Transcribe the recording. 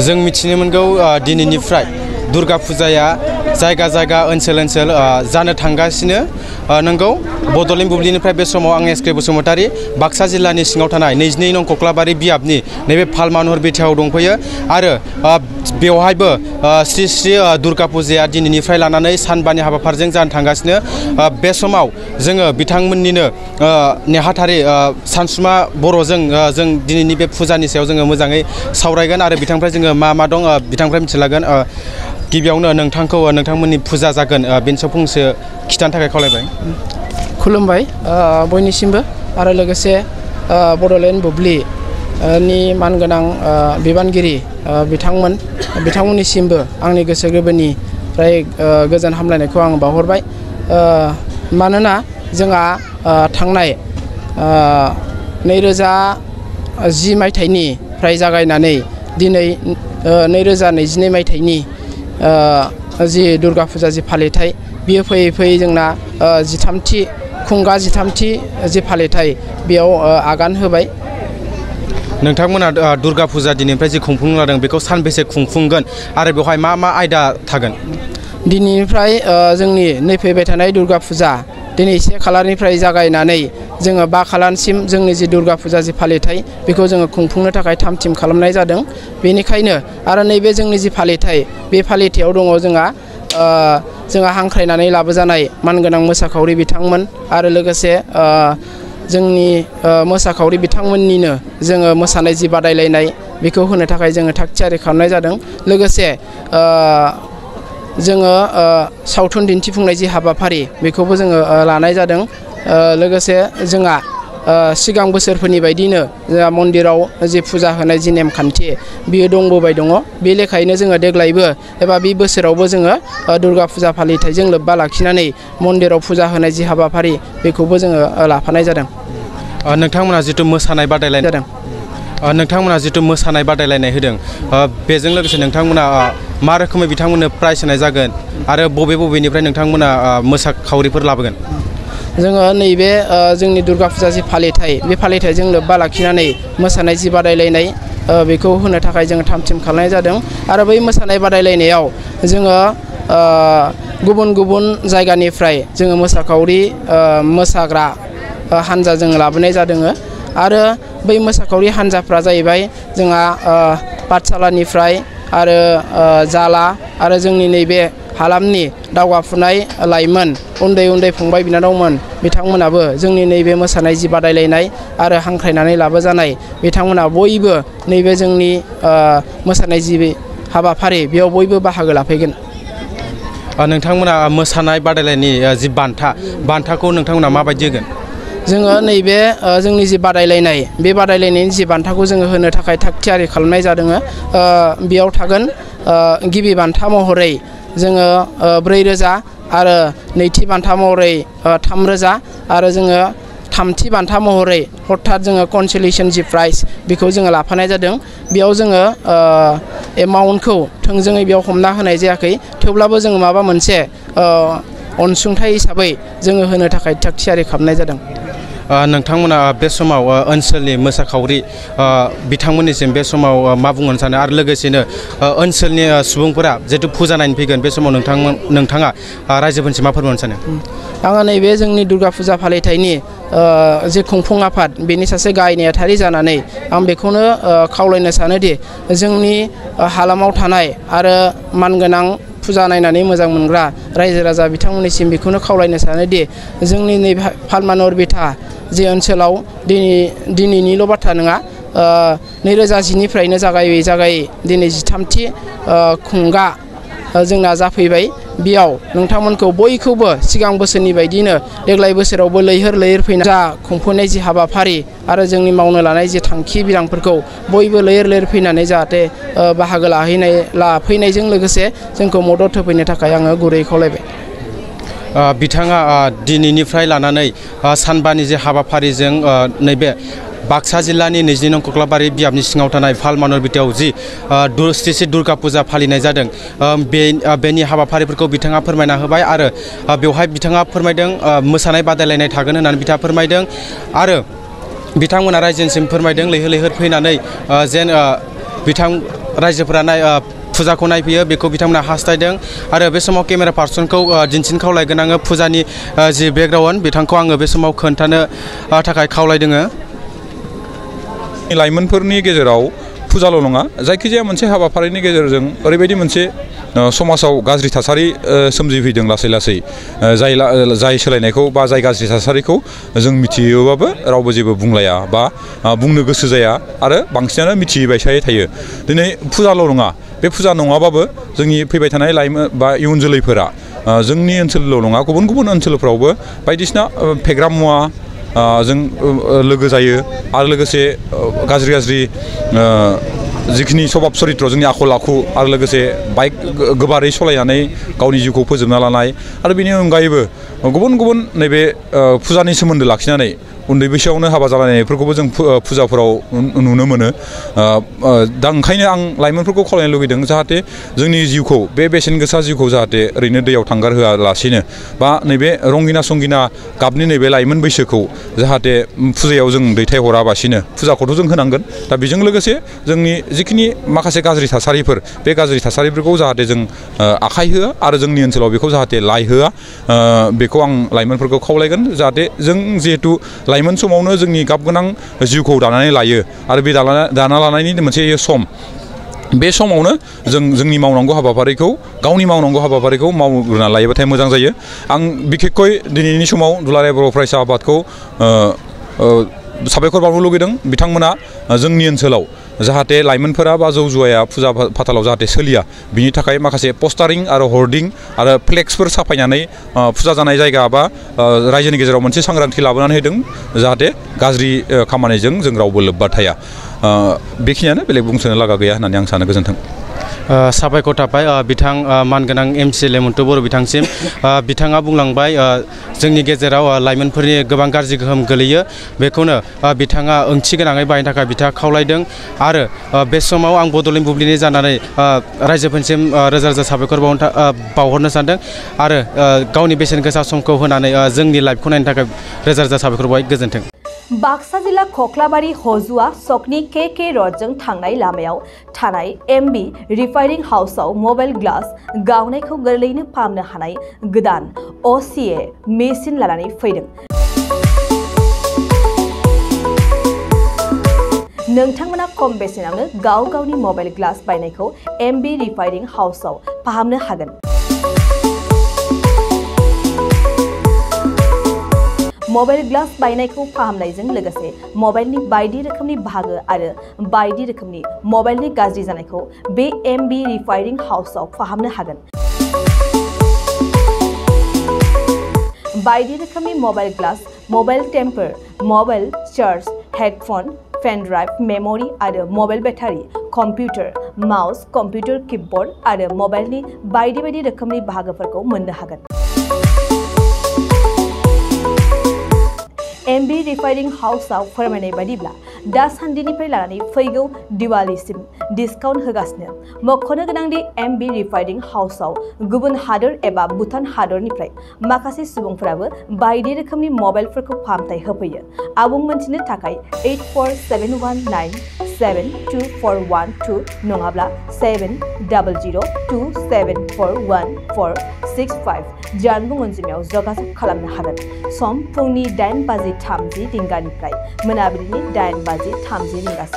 जों मिथिनो मोनगौ दिनैनिफ्राय दुर्गा फुजाया जायगा जायगा ओनसोल जानो थांगासिनो नंगौ बड'लेण्ड बुब्लिनिफ्राय बे समाव आं एस के बसुमतारी बाक्सा जिल्लानि सिङाव थानाय 22 नं कक्लाबारि बियाबनि नैबे फाल मानहर बिथायाव दंफैयो आरो बेवहायबो श्री श्री दुर्गा फुजाया दिनैनिफ्राय लानानै सानबानि हाबाफारिजों जानो थांगासिनो बे समाव जोङो बिथांमोननिनो नेहाथारि सानसुमा बर'जों जों दिनैनि बे फुजानि सायाव जोङो मोजाङै सावरायगोन आरो बिथांनिफ्राय जोङो मा दं बिथांनिफ्राय मिथिलागोन गिबियावनो नोंथांखौ नोंथांमोननि फुजा जागोन बेनि सायाव फंसे खिथानो थाखाय खावलायबाय खुलुमबाय बयनिसिमबो आरो लोगोसे बड'लेण्ड बुब्लि नि मानगोनां बिबानगिरि बिथांमोननिसिमबो आंनि गोसो गोरबोनिफ्राय गोजोन हामलायनायखौ आं बावहरबाय मानोना जोंहा थांनाय 2010 मायथाइनिफ्राय जागायनानै दिनै 2022 मायथाइनि जि दुर्गा फुजा जि फालिथाय बियो फैयै फैयै जोंना 13थि जि फालिथाय बेयाव आगान होबाय नोंथांमोना दुर्गा फुजा दिनैनिफ्राय जि खुंफुंनो लादों बेखौ सानबेसे खुंफुंगोन आरो बेवहाय मा आयदा थागोन दिनैनिफ्राय जोंनि फैबाय थानाय दुर्गा फुजा दिनै 1 खालारनिफ्राय जागायनानै जोङो 5 खालारसिम जोंनि जि दुर्गा फुजा जि फालिथाय बेखौ जोङो खुंफुंनो थाखाय थाम-थिम खालामनाय जादों बेनिखायनो आरो नैबे जोंनि जि फालिथाय बे फालिथायाव दङ जोंहा हांख्रायनानै लाबोजानाय मानगोनां मोसाखावरि बिथांमोन आरो लोगोसे जोंनि मोसाखावरि बिथांमोननिनो जोङो मोसानाय जि बादायलायनाय बेखौ होनो थाखाय जोङो थाग थियारि खालामनाय जादों लोगोसे जोङो सावथुन दिन्थिफुंनाय जि हाबाफारि बेखौबो जोङो लानाय जादों लोगोसे जोंहा सिगां बोसोरफोरनि बायदिनो जोंहा मन्दिराव जि फुजा होनाय जि नेमखान्थि बियो दंबोबाय दङ बे लेखायैनो जोङो देग्लायबो एबा बे बोसोरावबो जोङो दुर्गा फुजा फालिथायजों लोब्बा लाखिनानै मन्दिराव फुजा होनाय जि हाबाफारि बेखौबो जोङो लाफानाय जादों नोंथांमोना जितु मोसानाय बादायलायनाय जादों नोंथांमोना जितु मोसानाय बादायलायनाय होदों बेजों लोगोसे नोंथांमोना मा रोखोमै बिथांमोननो प्राइज होनाय जागोन आरो बबेनिफ्राय नोंथांमोना मोसाखावरिफोर लाबोगोन जोङो नैबे जोंनि दुर्गा फुजा जि फालिथाय बे फालिथायजों लोब्बा लाखिनानै मोसानाय जि बादायलायनाय बेखौ होनो थाखाय जोङो थाम-थिम खालामनाय जादों आरो बै मोसानाय बादायलायनायाव जोङो गुबुन जायगानिफ्राय जोङो मोसाखावरि मोसाग्रा हानजा जोङो लाबोनाय जादों आरो बै मोसाखावरि हानजाफ्रा जाहैबाय जोंहा पाठशालानिफ्राय आरो जाला आरो जोंनि नैबे हालामनि दावगाफुनाय लाइमोन उन्दै फंबाय बिनानावमोन बिथांमोनाबो जोंनि नैबे मोसानाय जि बादायलायनाय आरो हांख्रायनानै लाबोजानाय बिथांमोना बयबो नैबे जोंनि मोसानाय जि हाबाफारि बेयाव बयबो बाहागो लाफैगोन नोंथांमोना मोसानाय बादायलायनायनि जि बान्थाखौ नोंथांमोना माबायदि होगोन जोङो नैबे जोंनि जि बादायलायनाय बे बादायलायनायनि जि बान्थाखौ जोङो होनो थाखाय थाग थियारि खालामनाय जादों बेयाव थागोन गिबि बान्था महरै जोङो 4,000 आरो नैथि बान्था महरै 3,000 आरो जोङो थामथि बान्था महरै हठात जोङो कनसोलेसन जि प्राइज बेखौ जोङो लाफानाय जादों बेयाव जोङो एमाउन्टखौ थोंजोङै बेयाव हमना होनाय जायाखै थेवब्लाबो जोङो माबा मोनसे अनसुंथाइ हिसाबै जोङो होनो थाखाय थाग थियारि खालामनाय जादों नोंथांमोना बे समाव ओनसोलनि मोसाखावरि बिथांमोननिसिम बे समाव मा बुंनो सानो आरो लोगोसेनो ओनसोलनि सुबुंफोरा जिहेतु फुजा नायनो फैगोन बे समाव नोंथाङा रायजोफोरनिसिम मा फोरमायनो सानो आङो नैबे जोंनि दुर्गा फुजा फालिथायनि जे खुंफुं आफाद बेनि सासे गाहाय नेहाथारि जानानै आं बेखौनो खावलायनो सानोदि जोंनि हालामाव थानाय आरो मानगोनां फुजा नायनानै मोजां मोनग्रा रायजो राजा बिथांमोननिसिम बेखौनो खावलायनो सानोदि जोंनि नैबे फालमानर बिथा जे ओनसोलाव दिनैनिल' बाथ्रा नङा 2010निफ्रायनो जागायै दिनै 13थि खुंगा जोंना जाफैबाय बेयाव नोंथांमोनखौ बयखौबो सिगां बोसोरनि बायदिनो देग्लाय बोसोरावबो लैहोर फैना जा खुंफुंनाय जि हाबाफारि आरो जोंनि मावनो लानाय जि थांखि बिलांफोरखौ बयबो लैहोर फैनानै जाहाथे बाहागो लाफैनायजों लोगोसे जोंखौ मदद होफैनो थाखाय आङो गुरै खावलायबाय बिथाङा दिनैनिफ्राय लानानै सानबानि जे हाबाफारिजों नैबे बाक्सा जिल्लानि 22 नं कक्लाबारि बियाबनि सिङाव थानाय फाल मानर बिथायाव जि श्री श्री दुर्गा फुजा फालिनाय जादों बेनि हाबाफारिफोरखौ बिथाङा फोरमायना होबाय आरो बेवहाय बिथाङा फोरमायदों मोसानाय बादायलायनाय थागोन होननानै बिथाङा फोरमायदों आरो बिथांमोना रायजोनिसिम फोरमायदों लैहोर फैनानै जेन रायजोफोरा फुजाखौ नायफैयो बेखौ बिथांमोना हास्थायदों आरो बे समाव केमेरा पार्सनखौ दिन्थिनो खावलायगोन आङो फुजानि जि बेकग्राउन्ड बिथांखौ आङो बे समाव खोन्थानो थाखाय खावलायदों। लाइमोनफोरनि गेजेराव फुजाल' नङा जायखिजाया मोनसे हाबाफारिनि गेजेरजों ओरैबायदि मोनसे समाजाव गाज्रि थासारि सोमजिफैदों लासै लासै जाय सोलायनायखौ बा जाय गाज्रि थासारिखौ जों मिथियोबाबो रावबो जेबो बुंलाया बा बुंनो गोसो जाया आरो बांसिनानो मिथियै बायसायै थायो। दिनै फुजाल' नङा बे फुजा नङाबाबो जोंनि फैबाय थानाय लाइमोन बा इयुन जोलैफोरा जोंनि ओनसोलल' नङा गुबुन गुबुन ओनसोलफ्रावबो बायदिसिना फेग्रा मुवा जों लोगो जायो आरो लोगोसे गाज्रि गाज्रि जिखिनि सभाब चरित्र जोंनि आखल आखु आरो लोगोसे बाइक गोबारै सालायनानै गावनि जिउखौ फोजोबना लानाय आरो बेनि अनगायैबो गुबुन गुबुन नैबे फुजानि सोमोन्दो लाखिनानै उन्दै बैसोआवनो हाबा जालायनायफोरखौबो जों फुजाफोराव नुनो मोनो। दा ओंखायनो आं लाइमोनफोरखौ खावलायनो लुगैदों जाहाथे जोंनि जिउखौ बे बेसेन गोसा जिउखौ जाहाथे ओरैनो दैयाव थांगार होआलासिनो बा नैबे रंगिना संगिना गाबनि नैबे लाइमोन बैसोखौ जाहाथे फुजायाव जों दैथायहराबासिनो फुजाखौथ' जों होनांगोन दा बेजों लोगोसे जोंनि जिखिनि माखासे गाज्रि थासारिफोर बे गाज्रि थासारिफोरखौ जाहाथे जों आखाइ होआ आरो जोंनि ओनसोलाव बेखौ जाहाथे लाय होआ बेखौ आं लाइमोनफोरखौ खावलायगोन जाहाथे जों जिहेतु लाइमोन समावनो जोंनि गाब गोनां जिउखौ दानानै लायो आरो बे दाना लानायनि मोनसे सम बे समावनो जोंनि मावनांगौ हाबाफारिखौ गावनि मावनांगौ हाबाफारिखौ मावग्रोना लायोबाथाय मोजां जायो। आं बिखेखय दिनैनि समाव दुलाराय बर' फरायसा आफादखौ साबायखर बावनो लुगैदों बिथांमोना जोंनि ओनसोलाव जाहाथे लाइमोनफोरा बा जौ जुवाया फुजा फाथालाव जाहाथे सोलिया बिनि थाखाय माखासे पस्टारिं आरो हर्डिं आरो फ्लेक्सफोर साफायनानै फुजा जानाय जायगा बा रायजोनि गेजेराव मोनसे सांग्रांथि लाबोनानै होदों जाहाथे गाज्रि खामानिजों जों रावबो लोब्बा थाया। बेखिनियानो बेलेग बुंसोनो लागा गैया होननानै आं सानो। गोजोन्थों। साबायखर थाबाय बिथां मानगोनां एमसि लेमन्ट बर' बिथांसिम बिथाङा बुंलांबाय जोंनि गेजेराव लाइमोनफोरनि गोबां गाज्रि गोहोम गोलैयो बेखौनो बिथाङा ओंथि गोनाङै बाहायनो थाखाय बिथाङा खावलायदों आरो बे समाव आं बड'लेण्ड बुब्लिनि जानानै रायजोफोरनिसिम रोजा रोजा साबायखर बावहरनो सानदों आरो गावनि बेसेन गोसा समखौ होनानै जोंनि लाइभखौ नायनो थाखाय रोजा रोजा साबायखर बावबाय। गोजोन्थों। बाक्सा जिल्ला खख्लाबारि हजुआ सकनि के रडजों थांनाय लामायाव थानाय एमबि रिफाइनिं हाउसआव मबाइल ग्लास गावनायखौ गोरलैयैनो फाहामनो हानाय गोदान OCA मेसिन लानानै फैदों। नोंथांमोना खम बेसेनावनो गावनि मबाइल ग्लास बायनायखौ एमबि रिफाइनिं हाउसआव फाहामनो हागोन। मबाइल ग्लास बायनायखौ फाहामनायजों लोगोसे मबाइलनि बायदि रोखोमनि बाहागो आरो बायदि रोखोमनि मबाइलनि गाज्रि जानायखौ बे एमबि रिफाइनिं हाउसआव फाहामनो हागोन। बायदि रोखोमनि mobile glass, mobile temper, mobile charge, headphone, pen drive, memory आरो mobile battery, computer, mouse, computer keyboard आरो मबाइलनि बायदि रोखोमनि बाहागोफोरखौ मोननो हागोन। एमबि रिफाइनिं हाउसआव फोरमायनाय बायदिब्ला दासान्दिनिफ्राय लानानै फैगौ दिवालीसिम डिसकाउन्ट होगासिनो। मख'नो गोनांदि एमबि रिफाइनिं हाउसआव गुबुन हादोर एबा भुटान हादरनिफ्राय माखासे सुबुंफोराबो बायदि रोखोमनि मबाइलफोरखौ फाहामथाय होफैयो। आबुं मोनथिनो थाखाय 8471972412 नङाब्ला 7002741465 जानबुं अनजिमायाव जगाजग खालामनो हागोन। सम फुंनि 8:30 रिंगानिफ्राय मोनाबिलिनि 8:30 रिंगासिम।